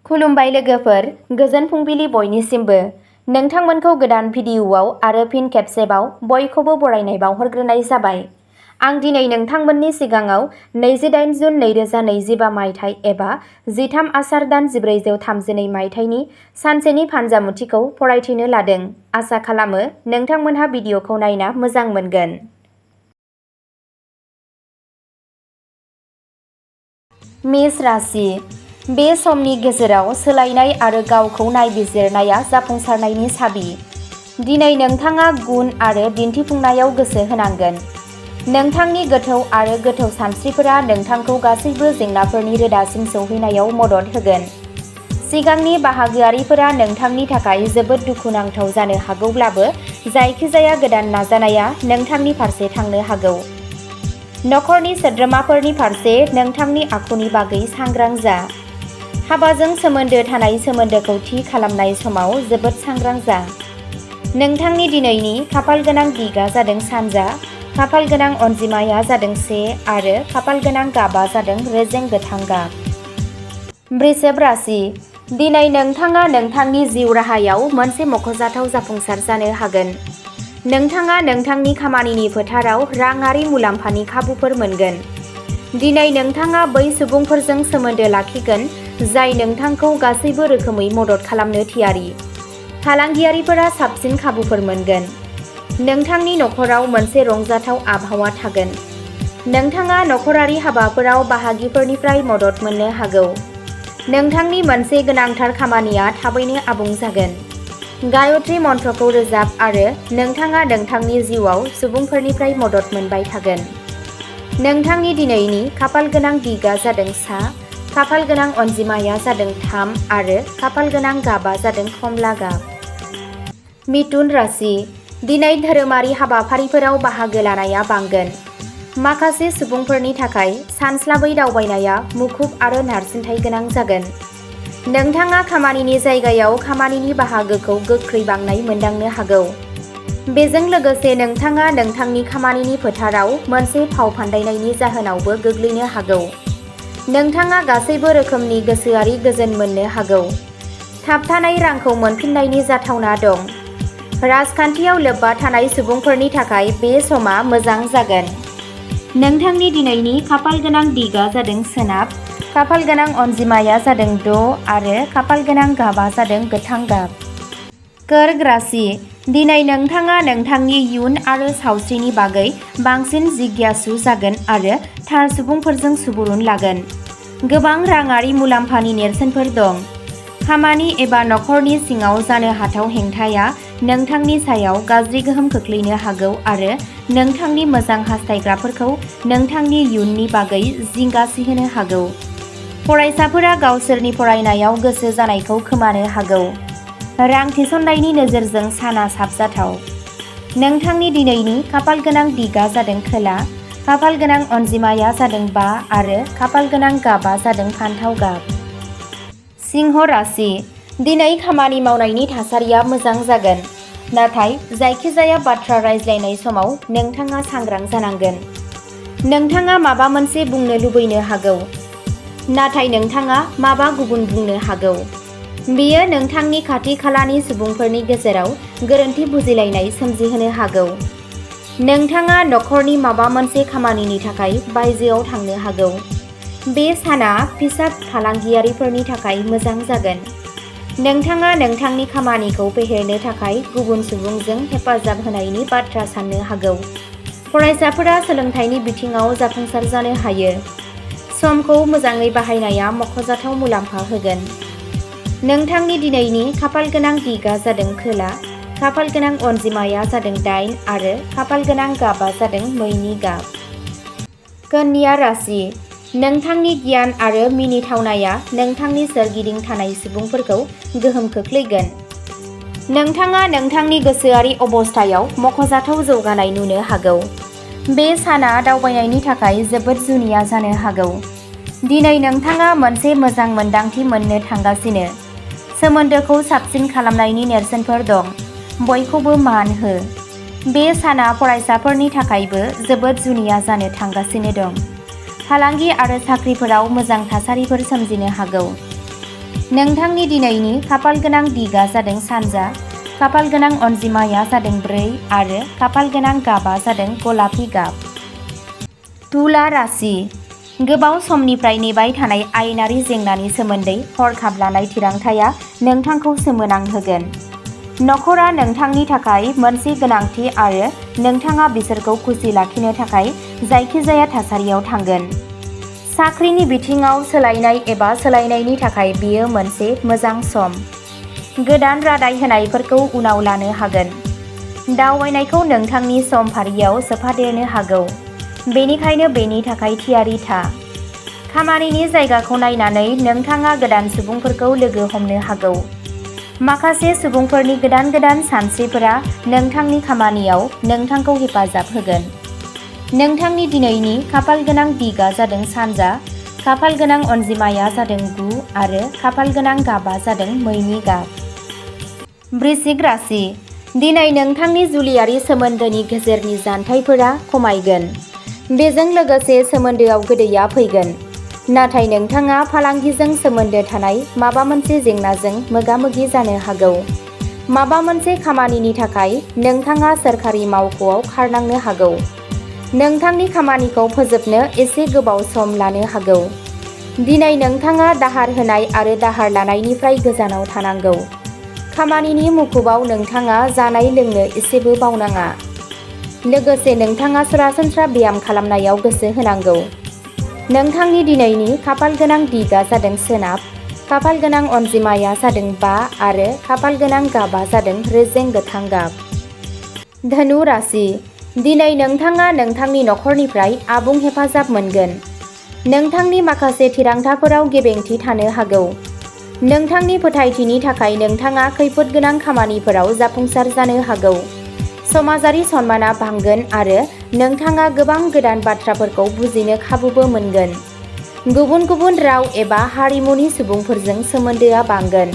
खुलुमबाय लोगोफोर, गोजोन फुंबिलि बयनिसिमबो। नोंथांमोनखौ गोदान भिडिअ'आव आरो फिन खेबसेबाव बयखौबो बरायनाय बावहरग्रोनाय जाबाय। आं दिनै नोंथांमोननि सिगाङाव 28 जुन 2025 मायथाइ एबा 13 आसार दान 1432 मायथाइनि सानसेनि फानजामुथिखौ फरायथिनो लादों। आसा खालामो नोंथांमोनहा भिडिअ'खौ नायना मोजां मोनगोन। मेष राशि। बे समनि गेजेराव सोलायनाय आरो गावखौ नायबिजिरनाया जाफुंसारनायनि साबि। दिनै नोंथाङा गुन आरो दिन्थिफुंनायाव गोसो होनांगोन। नोंथांनि गोथौ आरो गोथौ सानस्रिफोरा नोंथांखौ गासैबो जेंनाफोरनि रोदासिम सौहैनायाव मदद होगोन। सिगांनि बाहागोआरिफोरा नोंथांनि थाखाय जोबोद दुखुनांथाव जानो हागौब्लाबो जायखिजाया गोदान नाजानाया नोंथांनि फारसे थांनो हागौ। नखरनि सोद्रोमाफोरनि फारसे नोंथांनि आखुनि बागै सांग्रां जा। हाबाजों सोमोन्दो थानाय सोमोन्दोखौ थि खालामनाय समाव जोबोद सांग्रां जा। नोंथांनि दिनैनि खाफालगोनां दिगा जादों सानजा, खाफालगोनां अनजिमाया जादों 1 आरो खाफालगोनां गाबा जादों रेजें गोथां गाब। वृषभ राशि। दिनै नोंथाङा नोंथांनि जिउ राहायाव मोनसे मख'जाथाव जाफुंसार जानो हागोन। नोंथाङा नोंथांनि खामानिनि फोथाराव राङारि मुलाम्फानि खाबुफोर मोनगोन। दिनै नोंथाङा बै सुबुंफोरजों सोमोन्दो लाखिगोन जाय नोंथांखौ गासैबो रोखोमै मदद खालामनो थियारि। फालांगियारिफोरा साबसिन खाबुफोर मोनगोन। नोंथांनि नखराव मोनसे रंजाथाव आबहावा थागोन। नोंथाङा नखरारि हाबाफोराव बाहागिफोरनिफ्राय मदद मोननो हागौ। नोंथांनि मोनसे गोनांथार खामानिया थाबैनो आबुं जागोन। गायत्री मन्त्रखौ रोजाब आरो नोंथाङा नोंथांनि जिउआव सुबुंफोरनिफ्राय मदद मोनबाय थागोन। नोंथांनि दिनैनि खाफालगोनां दिगा जादों सा, खाफालगोनां अनजिमाया जादों 3 आरो खाफालगोनां गाबा जादों खमला गाब। मिथुन राशि। दिनै धोरोमारि हाबाफारिफोराव बाहागो लानाया बांगोन। माखासे सुबुंफोरनि थाखाय सानस्लाबै दावबायनाया मुखुब आरो नारसिनथाय गोनां जागोन। नोंथाङा खामानिनि जायगायाव खामानिनि बाहागोखौ गोख्रै बांनाय मोनदांनो हागौ। बेजों लोगोसे नोंथाङा नोंथांनि खामानिनि फोथाराव मोनसे फाव फान्दायनायनि जाहोनावबो गोग्लैनो हागौ। नोंथाङा गासैबो रोखोमनि गोसोआरि गोजोन मोननो हागौ। थाबथानाय रांखौ मोनफिननायनि जाथावना दं। राजखान्थियाव लोब्बा थानाय सुबुंफोरनि थाखाय बे समा मोजां जागोन। नोंथांनि दिनैनि खाफालगोनां दिगा जादों सोनाब, खाफालगोनां अनजिमाया जादों 6 आरो खाफालगोनां गाबा जादों गोथां गाब। कर्क राशि। दिनै नोंथाङा नोंथांनि इयुन आरो सावस्रिनि बागै बांसिन जिज्ञासु जागोन आरो थार सुबुंफोरजों सुबुरुन लागोन। गोबां राङारि मुलाम्फानि नेरसोनफोर दं। खामानि एबा नखरनि सिङाव जानो हाथाव हेंथाया नोंथांनि सायाव गाज्रि गोहोम खोख्लैनो हागौ आरो नोंथांनि मोजां हास्थायग्राफोरखौ नोंथांनि इयुननि बागै जिंगा सिहोनो हागौ। फरायसाफोरा गावसोरनि फरायनायाव गोसो जानायखौ खोमानो हागौ। रां थिसननायनि नोजोरजों साना साबजाथाव। नोंथांनि दिनैनि खाफालगोनां दिगा जादों खोला, खाफालगोनां अनजिमाया जादों 5 आरो खाफालगोनां गाबा जादों फान्थाव गाब। सिंह राशि। दिनै खामानि मावनायनि थासारिया मोजां जागोन, नाथाय जायखिजाया बाथ्रा रायज्लायनाय समाव नोंथाङा सांग्रां जानांगोन। नोंथाङा माबा मोनसे बुंनो लुबैनो हागौ, नाथाय नोंथाङा माबा गुबुन बुंनो हागौ। बेयो नोंथांनि खाथि-खालानि सुबुंफोरनि गेजेराव गोरोन्थि बुजिलायनाय सोमजिहोनो हागौ। नोंथाङा नखरनि माबा मोनसे खामानिनि थाखाय बायजोआव थांनो हागौ। बे साना फिसा फालांगियारिफोरनि थाखाय मोजां जागोन। नोंथाङा नोंथांनि खामानिखौ फेहेरनो थाखाय गुबुन सुबुंजों हेफाजाब होनायनि बाथ्रा साननो हागौ। फरायसाफोरा सोलोंथाइनि बिथिङाव जाफुंसार जानो हायो। समखौ मोजाङै बाहायनाया मख'जाथाव मुलाम्फा होगोन। नोंथांनि दिनैनि खाफालगोनां दिगा जादों खोला, खाफालगोनां अनजिमाया जादों 8 आरो खाफालगोनां गाबा जादों मैनि गाब। कन्या राशि। नोंथांनि गियान आरो मिनिथावनाया नोंथांनि सोरगिदिं थानाय सुबुंफोरखौ गोहोम खोख्लैगोन। नोंथाङा नोंथांनि गोसोआरि अबस्थायाव मख'जाथाव जौगानाय नुनो हागौ। बे साना दावबायनायनि थाखाय जोबोद जुनिया जानो हागौ। दिनै नोंथाङा मोनसे मोजां मोन्दांथि मोननो थांगासिनो। सोमोन्दोखौ साबसिन खालामनायनि नेरसोनफोर दं। बयखौबो मान हो। बे साना फरायसाफोरनि थाखायबो जोबोद जुनिया जानो थांगासिनो दं। फालांगि आरो साख्रिफोराव मोजां थासारिफोर सोमजिनो हागौ। नोंथांनि दिनैनि खाफाल गोनां दिगा जादों सानजा, खाफाल गोनां अनजिमाया जादों 4 आरो खाफाल गोनां गाबा जादों गलापि गाब। तुला राशि। गोबाव समनिफ्राय नेबाय थानाय आयेनारि जेंनानि सोमोन्दै हरखाब लानाय थिरांथाया नोंथांखौ सोमोनांहोगोन। नखरा नोंथांनि थाखाय मोनसे गोनांथि आरो नोंथाङा बिसोरखौ खुसि लाखिनो थाखाय जायखिजाया थासारियाव थांगोन। साख्रिनि बिथिङाव सोलायनाय एबा सोलायनायनि थाखाय बेयो मोनसे मोजां सम। गोदान रादाय होनायफोरखौ उनाव लानो हागोन। दावबायनायखौ नोंथांनि समफारियाव सोफादेरनो हागौ, बेनिखायनो बेनि थाखाय थियारि था। खामानिनि जायगाखौ नायनानै नोंथाङा गोदान सुबुंफोरखौ लोगो हमनो हागौ। माखासे सुबुंफोरनि गोदान सानस्रिफोरा नोंथांनि खामानियाव नोंथांखौ हेफाजाब होगोन। नोंथांनि दिनैनि खाफाल गोनां दिगा जादों सानजा, खाफाल गोनां अनजिमाया जादों 9 आरो खाफाल गोनां गाबा जादों मैनि गाब। वृश्चिक राशि। दिनै नोंथांनि जुलियारि सोमोन्दोनि गेजेरनि जानथायफोरा खमायगोन। बेजों लोगोसे सोमोन्दोआव गोदैया फैगोन। नाथाय नोंथाङा फालांगिजों सोमोन्दो थानाय माबा मोनसे जेंनाजों मोगा-मोगि जानो हागौ। माबा मोनसे खामानिनि थाखाय नोंथाङा सोरखारि मावख'आव खारनांनो हागौ। नोंथांनि खामानिखौ फोजोबनो एसे गोबाव सम लानो हागौ। दिनै नोंथाङा दाहार होनाय आरो दाहार लानायनिफ्राय गोजानाव थानांगौ। खामानिनि मुखुबाव नोंथाङा जानाय लोंनो एसेबो बावनाङा। लोगोसे नोंथाङा सरासनस्रा ब्याम खालामनायाव गोसो होनांगौ। नोंथांनि दिनैनि खाफाल गोनां दिगा जादों सोनाब, खाफाल गोनां अनजिमाया जादों 5 आरो खाफाल गोनां गाबा जादों रेजें गोथां गाब। धनु राशि। दिनै नोंथाङा नोंथांनि नखरनिफ्राय आबुं हेफाजाब मोनगोन। नोंथांनि माखासे थिरांथाफोराव गेबेंथि थानो हागौ। नोंथांनि फोथायथिनि थाखाय नोंथाङा खैफोदगोनां खामानिफोराव जाफुंसार जानो हागौ। समाजारि सन्मानआ बांगोन आरो नोंथाङा गोबां गोदान बाथ्राफोरखौ बुजिनो खाबुबो मोनगोन। गुबुन राव एबा हारिमुनि सुबुंफोरजों सोमोन्दोआ बांगोन।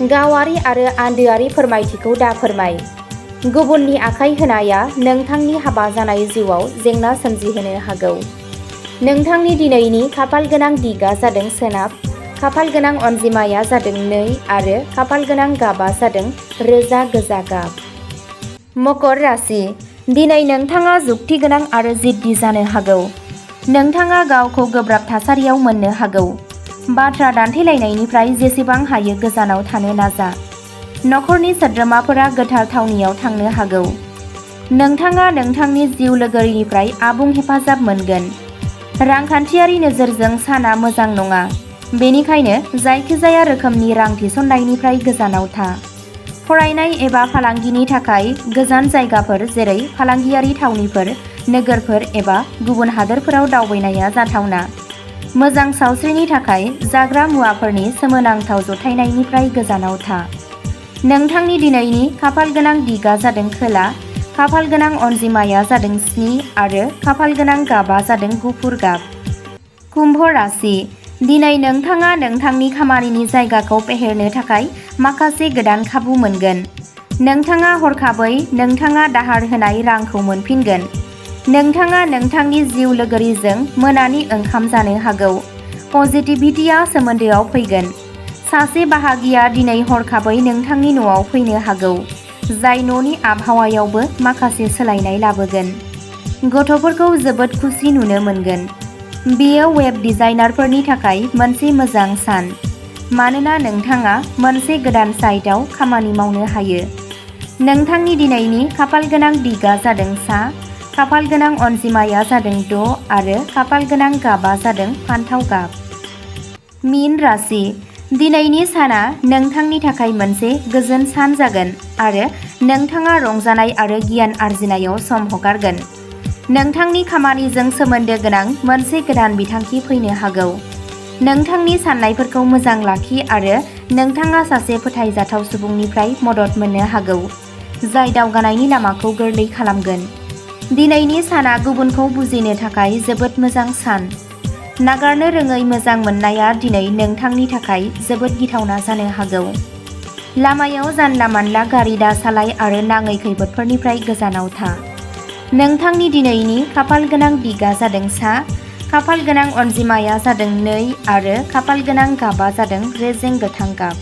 गावारि आरो आन्दोआरि फोरमायथिखौ दाफोरमाय। गुबुननि आखाय होनाया नोंथांनि हाबा जानाय जिउआव जेंना सोमजिहोनो हागौ। नोंथांनि दिनैनि खाफाल गोनां दिगा जादों सोनाब, खाफाल गोनां अनजिमाया जादों 2 आरो खाफाल गोनां गाबा जादों रोजा गोजा गाब। मकर राशि। दिनै नोंथाङा जुक्ति गोनां आरो जिद्दि जानो हागौ। नोंथाङा गावखौ गोब्राब थासारियाव मोननो हागौ। बाथ्रा दान्थेलायनायनिफ्राय जेसेबां हायो गोजानाव थानो नाजा। नखरनि सोद्रोमाफोरा गोथार थावनियाव थांनो हागौ। नोंथाङा नोंथांनि जिउ लोगोरिनिफ्राय आबुं हेफाजाब मोनगोन। रांखान्थियारि नोजोरजों साना मोजां नङा, बेनिखायनो जायखिजाया रोखोमनि रां थिसननायनिफ्राय गोजानाव था। फरायनाय एबा फालांगिनि थाखाय गोजान जायगाफोर जेरै फालांगियारि थावनिफोर, नोगोरफोर एबा गुबुन हादोरफोराव दावबायनाया जाथावना। मोजां सावस्रिनि थाखाय जाग्रा मुवाफोरनि सोमोनांथाव जथायनायनिफ्राय गोजानाव था। नोंथांनि दिनैनि खाफाल गोनां दिगा जादों खोला, खाफाल गोनां अनजिमाया जादों 7 आरो खाफाल गोनां गाबा जादों गुफुर गाब। कुम्भ राशि। दिनै नोंथाङा नोंथांनि खामानिनि जायगाखौ फेहेरनो थाखाय माखासे गोदान खाबु मोनगोन। नोंथाङा हरखाबै नोंथाङा दाहार होनाय रांखौ मोनफिनगोन। नोंथाङा नोंथांनि जिउ लोगोरिजों मोनानि ओंखाम जानो हागौ। पजिटिभिटिया सोमोन्दोआव फैगोन। सासे बाहागिया दिनै हरखाबै नोंथांनि न'आव फैनो हागौ, जाय न'नि आबहावायावबो माखासे सोलायनाय लाबोगोन। गथ'फोरखौ जोबोद खुसि नुनो मोनगोन। बेयो वेब डिजाइनारफोरनि थाखाय मोनसे मोजां सान, मानोना नोंथाङा मोनसे गोदान साइटआव खामानि मावनो हायो। नोंथांनि दिनैनि खाफाल गोनां दिगा जादों सा, खाफाल गोनां अनजिमाया जादों 6 आरो खाफाल गोनां गाबा जादों फान्थाव गाब। मीन राशि। दिनैनि साना नोंथांनि थाखाय मोनसे गोजोन सान जागोन आरो नोंथाङा रंजानाय आरो गियान आरजिनायाव सम हगारगोन। नोंथांनि खामानिजों सोमोन्दो गोनां मोनसे गोदान बिथांखि फैनो हागौ। नोंथांनि साननायफोरखौ मोजां लाखि आरो नोंथाङा सासे फोथायजाथाव सुबुंनिफ्राय मदद मोननो हागौ, जाय दावगानायनि लामाखौ गोरलै खालामगोन। दिनैनि साना गुबुनखौ बुजिनो थाखाय जोबोद मोजां सान। नागारनो रोङै मोजां मोननाया दिनै नोंथांनि थाखाय जोबोद गिथावना जानो हागौ। लामायाव जानला-मानला गारि दासालाय आरो नाङै खैफोदफोरनिफ्राय गोजानाव था। नोंथांनि दिनैनि खाफाल गोनां दिगा जादों सा, खाफाल गोनां अनजिमाया जादों 2 आरो खाफाल गोनां गाबा जादों रेजें गोथां गाब।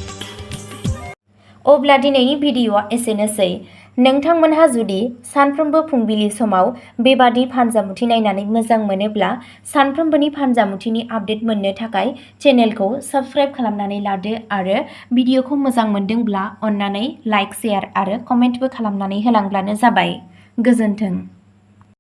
अब्ला दिनैनि भिडिअ'आ एसेनोसै। नोंथांमोनहा जुदि सानफ्रोमबो फुंबिलि समाव बेबादि फानजामुथि नायनानै मोजां मोनोब्ला सानफ्रोमबोनि फानजामुथिनि आपडेट मोननो थाखाय चेनेलखौ साबस्क्राइब खालामनानै लादो आरो भिडिअ'खौ मोजां मोनदोंब्ला अन्नानै लाइक, शेयार आरो कमेन्टबो खालामनानै होलांब्लानो जाबाय। गोजोन्थों।